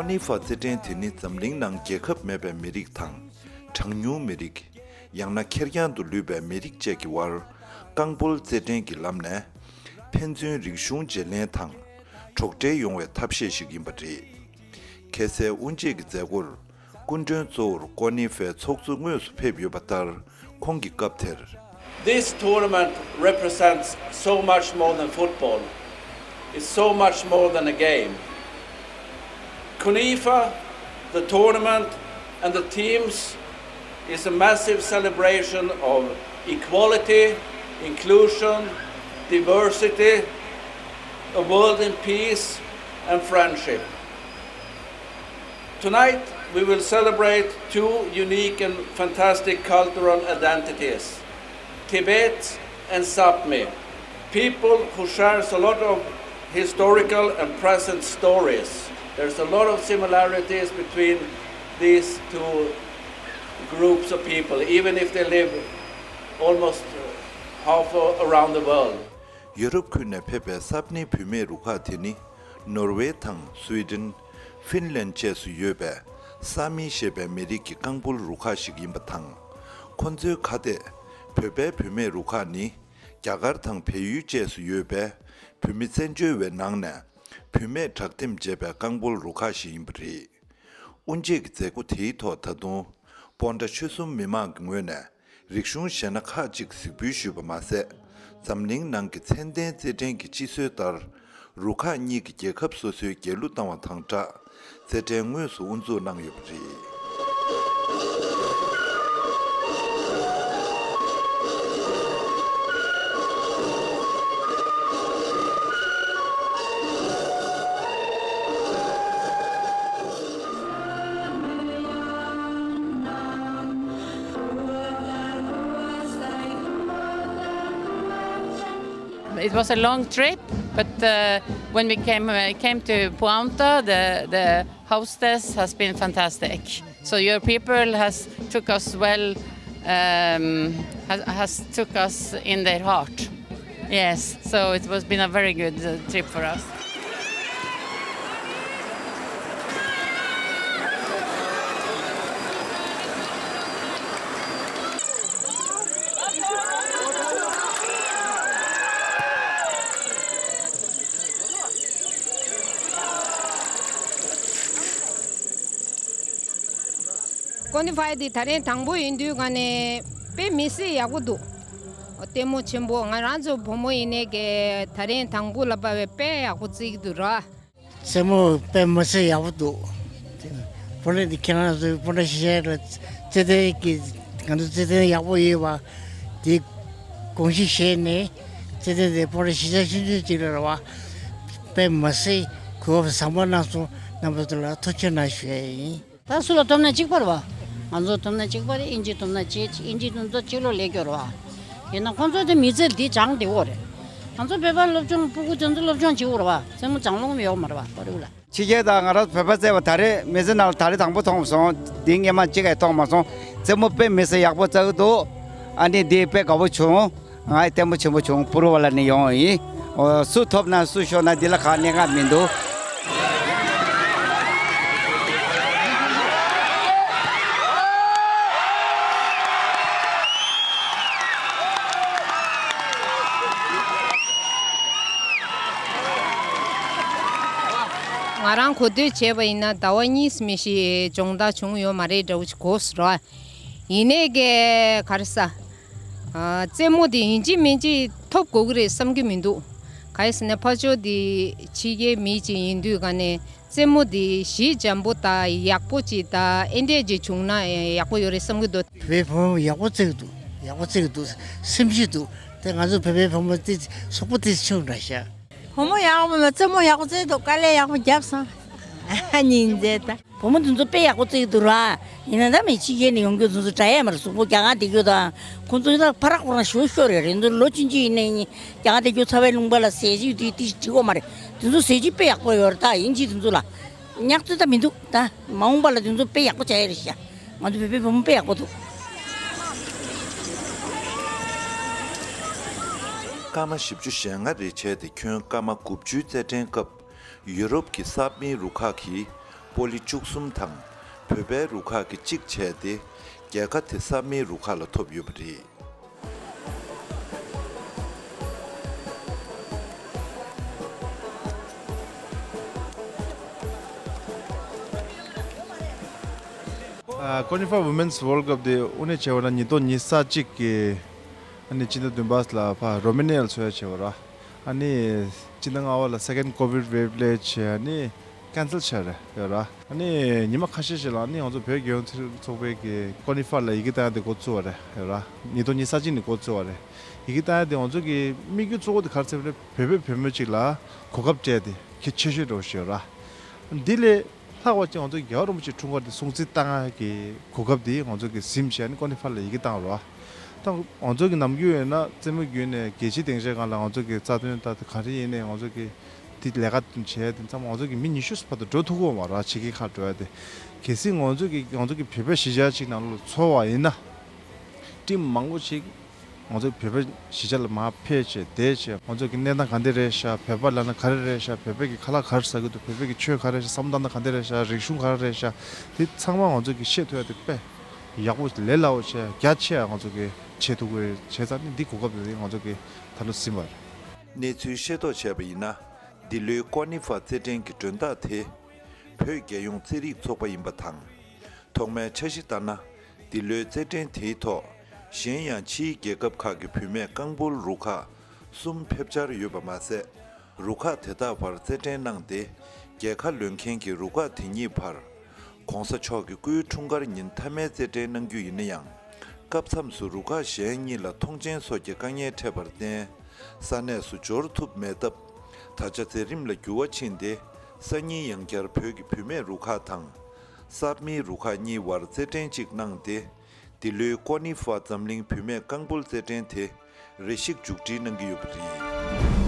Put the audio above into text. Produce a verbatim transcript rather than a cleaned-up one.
ཀོ་ནི་ཧྥ་རྩེད་འགྲན་དེ་ནི་འཛམ་གླིང་ནང་རྒྱལ་ཁབ་མེད་པའི་མི་རིགས་དང་། གྲངས་ཉུང་མི་རིགས། ཡང་ན་ཁེར་རྐྱང་དུ་ལུས་པའི་མི་རིགས་བཅས་ཀྱི་དབར་རྐང་སྤོལ་རྩེད་འགྲན་གྱི་ལམ་ནས་ཕན་ཚུན་རིག་གཞུང་བརྗེ་ལེན་དང་གྲོགས་འབྲེལ་ཡོང་བའི་ཐབས་ཤེས་ཤིག་ཡིན་པ་རེད། གལ་སྲིད་དབུ་འབྱེད་ཀྱི་མཛད་སྒོར་སྐུ་མགྲོན་གཙོ་བོར་ཀོ་ནི་ཧྥའི་ཚོགས་གཙོ་དངོས་སུ་ཕེབས་ཡོད་པ་ལྟར། ཁོང་གིས་སྐབས་དེར། This tournament represents so much more than football. It's so much more than a game. Kunifa, the tournament, and the teams is a massive celebration of equality, inclusion, diversity, a world in peace, and friendship. Tonight, we will celebrate two unique and fantastic cultural identities, Tibet and Sapmi, people who shares a lot of historical and present stories. There's a lot of similarities between these two groups of people, even if they live almost half around the world. ཡོ་རོབ་ཁུལ་ནས་ཕེབས་པའི་སཱབ་ནི་བུད་མེད་རུ་ཁག་དེ་ནི་ནོར་ཝེ་དང་སུའེ་ཏེན། ཧྥིན་ལན་བཅས་སུ་ཡོད་པའི་སཱ་མི་ཞེས་པའི་མི་རིགས་ཀྱི་རྐང་སྤོལ་རུ་ཁག་ཞིག་ཡིན་པ་དང་། ཁོ་ཚོའི་ཁ་གཏད་བོད་པའི་བུད་མེད་རུ་ཁག་ནི་རྒྱ་གར་དང་བལ་ཡུལ་བཅས་སུ་ཡོད་པའི་བོད་མི་བཙན་བྱོལ་བའི་ནང་ནས་བུད་མེད་དྲག་འདེམས་བྱས་པའི་རྐང་སྤོལ་རུ་ཁག་ཞིག་ཡིན་པ་རེད། དབུ་འབྱེད་ཀྱི་མཛད་སྒོ་དེའི་ཐོག་ད་དུང་སྤོན་ཊ་ཆོལ་གསུམ་མི་མང་གི་ངོས་ནས་རིག་གཞུང་གཞས་སྣ་ཁག་ཅིག་གཟིགས་འབུལ་ཞུས་པ་མ་ཟད། འཛམ་གླིང་ནང་གི་ཚད་ལྡན་རྩེད་འགྲན་གྱི་སྤྱི་སྲོལ་ལྟར། རུ་ཁག་གཉིས་ཀྱིས་རྒྱལ་ཁབ་སོ་སོའི་རྒྱལ་གླུ་བཏང་བ་དང་སྦྲགས། རྩེད་འགྲན་དངོས་སུ་དབུ་འཛུགས་གནང་ཡོད་པ་རེད། It was a long trip, but uh, when we came uh, came to Puanta, the the hostess has been fantastic. So your people has took us well, um, has, has took us in their heart. Yes, so it was been a very good uh, trip for us. ཀོ་ནི་ཧྥའི་འདི་ད་རེས་དང་པོ་ཡིན་དུས་ག་ནས་དཔེ་མི་སྲིད་ཡག་པོ་འདུག་ལྟད་མོ་ཆེན་པོ། ང་རང་ཚོ་བུ་མོ་ཡིན་ནའི་གི་ད་རེས་དང་པོ་ལ་བབས་པའི་དཔེ་ཡག་པོ་བརྩི་གི་འདུག་ར། རྩེད་མོ་དཔེ་མི་སྲིད་ཡག་པོ་འདུག་སྤུན་ཟླ་འདི་ཁྱེད་རང་ཚོའི་སྤུན་ཟླ་གཞིས་ཆགས་ལ་རྩེད་འགྲན་གྱི་ང་ཚོ་རྩེད་འགྲན་ཡག་པོ་ཡོད་པ་དེ་དགོངས་གཞི་བཞེས་ནས་རྩེད་འགྲན་དེ་སྤུན་ཟླ་གཞིས་ཆགས་ཆུང་ཆུང་ཅིག་ལ་རེད་བ། དཔེ་མི་སྲིད་གོ་སྐབས་བཟང་པོ་གནང་སོང་། རྣམ་པ་ཚོ་ལ་ཐུགས་རྗེ་གནང་ཞུ་ཡ་ཡིན། ད་སུ་ལ་ཐོབ་ན་གཅིག་པ་རེད་བ། ང་ཚོ་ཐོབ་ན་གཅིག་པ་རེད། ཨིན་ཇི་ཐོབ་ན་གཅིག་ཨིན་ཇི་དེ་ཚོ་གཅིག་ལོ་ལས་སྐྱོ་རེད་བ། ཡིན་ན་ཁོང་ཚོ་དེ་མི་ཚེ་འདི་སྦྱངས་བསྡད་ཡོད་རེད། ང་ཚོ་བོད་པ་སློབ་སྦྱོང་སྤུ་གུ་དེ་ཚོ་སློབ་སྦྱོང་བྱེད་དགོས་རེད་བ། རྩེད་མོ་སྦྱང་ལོང་ཡོད་མ་རེད་བ་ད་རེས་ལ། ཕྱི་རྒྱལ་དང་ང་རང་བོད་པ་རྩེད་པ་ད་རེས་མི་ཚེ་ནང་ལ་ད་རེས་དང་པོ་མཐོང་སོང་། འདི་སྔོན་མ་གཅིག་ཀྱང་མཐོང་མ་སོང་། རྩེད་མོ་དཔེ་མི་སྲིད་ཡག་པོ་རྩེ་གི་འདུག་ཨ་ནི་འདི་དཔེ་དགའ་པོ་བྱུང་། ང་ཡི་ལྟད་མོ་ཆེན་པོ་བྱུང་། པུ་རུ་བ་ལ་ནི་ཡོང་ཡིན། ཨོ། སུ་ཐོབ་ན་སུ་ཤོར་ན་འདི་ལ་གང་གནད་འགག་མི་འདུག་ང་རང་གོ་ཐོས་བྱས་པ་ཡིན་ན་ཟླ་བ་གཉིས་མི་ཤི་སྦྱོང་བརྡར་བྱུང་ཡོད་མ་རེད་འདྲ་བོ་ཅིག་གོ་སོང་ར། ཡིན་ནའི་གི་ག་རེ་ཟ། ཨ། རྩེད་མོ་དེ་ཡིན་གཅིག་མིན་གཅིག་ཐོབ་དགོས་ཀྱི་རེད་བསམ་གྱི་མི་འདུག་ག་རེ་ཟེར་ན་ཕར་ཕྱོགས་དེ་ཕྱི་རྒྱལ་མི་ཅིག་ཡིན་དུས་ག་ནས་རྩེད་མོ་དེ་ཞི་འཇམ་པོ་དང་ཡག་པོ་ཅིག་དང་ཨེ་འདྲས་ཅིག་བྱུང་ན་ཡག་པོ་ཡོད་རེད་བསམ་གྱི་འདུག་བོད་བུ་མོ་ཡག་པོ་རྩེ་གི་འདུག་ཡག་པོ་རྩེ་གི་འདུག་སེམས་ཤུགས་འདུག་དེ་ང་ཚོ་བོད་པའི་བུ་མོ་དེ་སོག་པོ་དེ་ཆུང་འདྲ་ཤག་བུ་མོ་ཡག་པོ་མ་རྩེད་མོ་ཡག་པོ་རྩེ་འདུག་དཀའ་ལས་ཡག་པོ་བརྒྱབ་སོང་། སྙིང་རྗེ་ད། བུ་མོ་དེ་ཚོ་དཔེ་ཡག་པོ་རྩེ་གི་འདུག་ར། ཡིན་ན་ད་མི་ཕྱི་རྒྱལ་ནས་ཡོང་མཁན་དེ་ཚོ་འདྲ་ཡ་མ་རེད། གཟུགས་པོ་རྒྱ་གར་བསྡད་རྒྱུ་དང་ཁོང་ཚོ་ཡིན་ན་ཕ་རག་ཁོ་རང་ཞོ་ཤོར་རེད། རེད་འདུག་ལོ་ཆུང་ཆུང་ཡིན་ནའི་རྒྱ་གར་བསྡད་རྒྱུ་ཚ་བའི་ལུང་པ་ལ་ཟས་བཅུད་དེ་དེ་འགྲིག་གོ་མ་རེད། དེ་ཚོ་ཟས་བཅུད་དཔེ་ཡག་པོ་ཡོད་རེད། ད་ཡིན་གཅིག་དེ་ཚོ་ལ་ཉག་ཚོད་ད་མི་འདུག་ད་མ་འོངས་པ་ལ་དེ་ཚོ་དཔེ་ཡག་པོ་བྱ་ཡ་རེད་ཤག་ང་ཚོ་བོད་པའི་བུ་མོ་དཔེ་ཡག་པོ་འདུག་སྐར་མ་བཞི་བཅུ་ཞེ་ལྔ་རེ་བྱས་ཏེ་ཁྱོན་སྐར་མ་དགུ་བཅུའི་རྩེད་འགྲན་སྐབས། ཡུ་རོབ་ཀྱི་སཱབ་མི་རུ་ཁག་གིས་ པོ་ལི་བཅུ་གསུམ་དང་བོད་པའི་རུ་ཁག་གིས་གཅིག་བྱས་ཏེ། རྒྱལ་ཁ་དེ་སབ་མིའི་རུ་ཁག་ལ་ཐོབ་ཡོད་པ་རེད། ཨ། Conifer Women's World Cup དེ་དབུ་འཛུགས་བྱས་པ་ན་ཉིས་སྟོང་ཉི་ཤུ་རྩ་གཅིག་གི་ཨ་ནི་སྤྱི་ཟླ་བདུན་པ་ལ་ཕར་རོ་མེ་ནི་ཡ་ལ་འཚོགས་ཡ་བྱས་པ་རེད། ཨ་ནི་སྤྱི་ཟླ་ལྔ་པ་ལ་second COVID wave ལས་བྱས་ཨ་ནི་cancel བྱས་རེད་ཡོད་ར། ཨ་ནི་ཉི་མ་ཁ་ཤས་ཤིག་ལ་ཨ་ནི་ང་ཚོ་བོད་རྒྱལ་ཡོངས་ཚོགས་པའི་གི་Conifer ལ་ཡི་གེ་བཏང་ཡ་དེ་འགོ་བཙུགས་པ་རེད་ཡོད་ར། ཉིས་སྟོང་ཉི་ཤུ་རྩ་གཅིག་ནས་འགོ་བཙུགས་པ་རེད། ཡི་གེ་བཏང་ཡ་དེ་ང་ཚོ་གི་དམིགས་ཡུལ་གཙོ་བོ་དེ་ག་རེ་ཟེར་བ་རེད། བོད་པའི་བུ་མོ་གཅིག་ལ་གོ་སྐབས་སྤྲད་དེ་གལ་ཆེ་ཤོས་འདྲ་བོ་ཞིག་ཡོད་ར། འདི་ལས་ལྷག་པ་ཅིག་ང་ཚོ་རྒྱལ་བ་རིན་པོ་ཆེའི་འཁྲུངས་སྐར་དེ་སྲུང་བརྩི་བཏང་ཡ་གི་གོ་སྐབས་དེ་ང་ཚོ་གི་ཟིན་བྱས་ནས་Conifer ལ་ཡི་གེ་བཏང་བ་རེད། ད་ང་ཚོ་གི་ནམ་རྒྱུན་ཡོད་ན་རྩེད་མོ་བརྒྱུད་ནས་རྒྱལ་སྤྱིའི་སྡིངས་ཆའི་སྒང་ལ་ང་ཚོ་གི་རྩ་དོན་ད་ག་རེ་ཡིན་ནའི་ང་ཚོ་གི་དེ་ལས་ཀ་བྱས་དེ་ཚང་མ་ང་ཚོ་གི་མི་ཉི་ཤུ་བར་དུ་འགྲོ་ཐུབ་ཀྱི་ཡོད་མ་རེད། ཕྱི་རྒྱལ་ཁག་འགྲོ་ཡ་དེ། གལ་སྲིད་ང་ཚོ་གི་ང་ཚོ་གི་བོད་པའི་གཞིས་ཆགས་གཅིག་ནང་ལོགས་ལ་འཚོགས་པ་ཡིན་ན། ཊིམ་མང་པོ་ཞིག་ང་ཚོ་བོད་པའི་གཞིས་ཆགས་ལ་མར་ཕེབས་བྱས་བསྡད་བྱས་ང་ཚོ་གི་གནས་སྟངས་ག་འདྲ་རེད་ཤག་བོད་པ་ལབ་ན་ག་རེ་རེད་ཤག་བོད་པའི་གི་ཁ་ལག་ག་རེ་ཟ་གི་འདུག་བོད་པའི་གི་ཆོས་ག་རེ་རེད་ཤག་བསམ་བློ་བཏང་ན་ག་འདྲ་རེད་ཤག་རིག་གཞུང་ག་རེ་རེད་ཤག་དེ་ཚང་མ་ང་ཚོ་གི་ཤེས་ཐུབ་ཡ་དེ་དཔེ་ཡག་པོ་ལས་སླ་པོ་བྱས་རྒྱ་ཆེ་ཡ་ང་ཚོ་གི་བྱེད་ཐུབ་ཀྱི་རེད། བྱས་ཙང་ནི་འདི་གོ་སྐབས་དེ་ང་ཚོ་གི་ད་ལོ་ཟིན་པ་རེད། གནས་ཚུལ་ཤེས་རྟོགས་བྱས་པ་ཡིན་ན། འདི་ལོའི་Conifer རྩེད་འགྲན་གྱི་མགྲོན་བདག་དེ་བོད་རྒྱལ་ཡོངས་རྩེད་རིགས་ཚོགས་པ་ཡིན་པ་དང་། ཐོག་མའི་འཆར་གཞི་ལྟར་ན། འདི་ལོའི་རྩེད་འགྲན་དེའི་ཐོག་གཞན་ཡང་ཕྱིའི་རྒྱལ་ཁབ་ཁག་གི་བུད་མེད་རྐང་སྤོལ་རུ་ཁག་གསུམ་ཕེབས་འཆར་ཡོད་པ་མ་ཟད། རུ་ཁག་དེ་དག་བར་རྩེད་འགྲན་གནང་སྟེ། རྒྱལ་ཁ་ལོན་མཁན་གྱི་རུ་ཁག་དེ་གཉིས་བར། ༸གོང་ས་མཆོག་གི་སྐུའི་འཁྲུངས་སྐར་ཉིན་མཐའ་མའི་རྩེད་འགྲན་གནང་རྒྱུ་ཡིན་ན་ཡང་། སྐབས་མཚམས་སུ་རུ་ཁག་གཞན་གཉིས་ལ་ཐོངས་མཆན་སོགས་ཀྱི་དཀའ་ངལ་འཕྲད་པར་བརྟེན། ས་གནས་སུ་འབྱོར་ཐུབ་མེད་སྟབས། ད་ཆ་མཛད་རིམ་ལ་འགྱུར་བ་ཕྱིན་ཏེ། སང་ཉིན་ཡང་བསྐྱར་བོད་ཀྱི་བུད་མེད་རུ་ཁག་དང་། སབ་མིའི་རུ་ཁག་གཉིས་བར་རྩེད་འགྲན་གཅིག་གནང་སྟེ། འདི་ལོའི་Conifer འཛམ་གླིང་བུད་མེད་རྐང་སྤོལ་རྩེད་འགྲན་དེ་རེ་ཞིག་མཇུག་སྒྲིལ་གནང་གི་ཡོད་པ་རེད།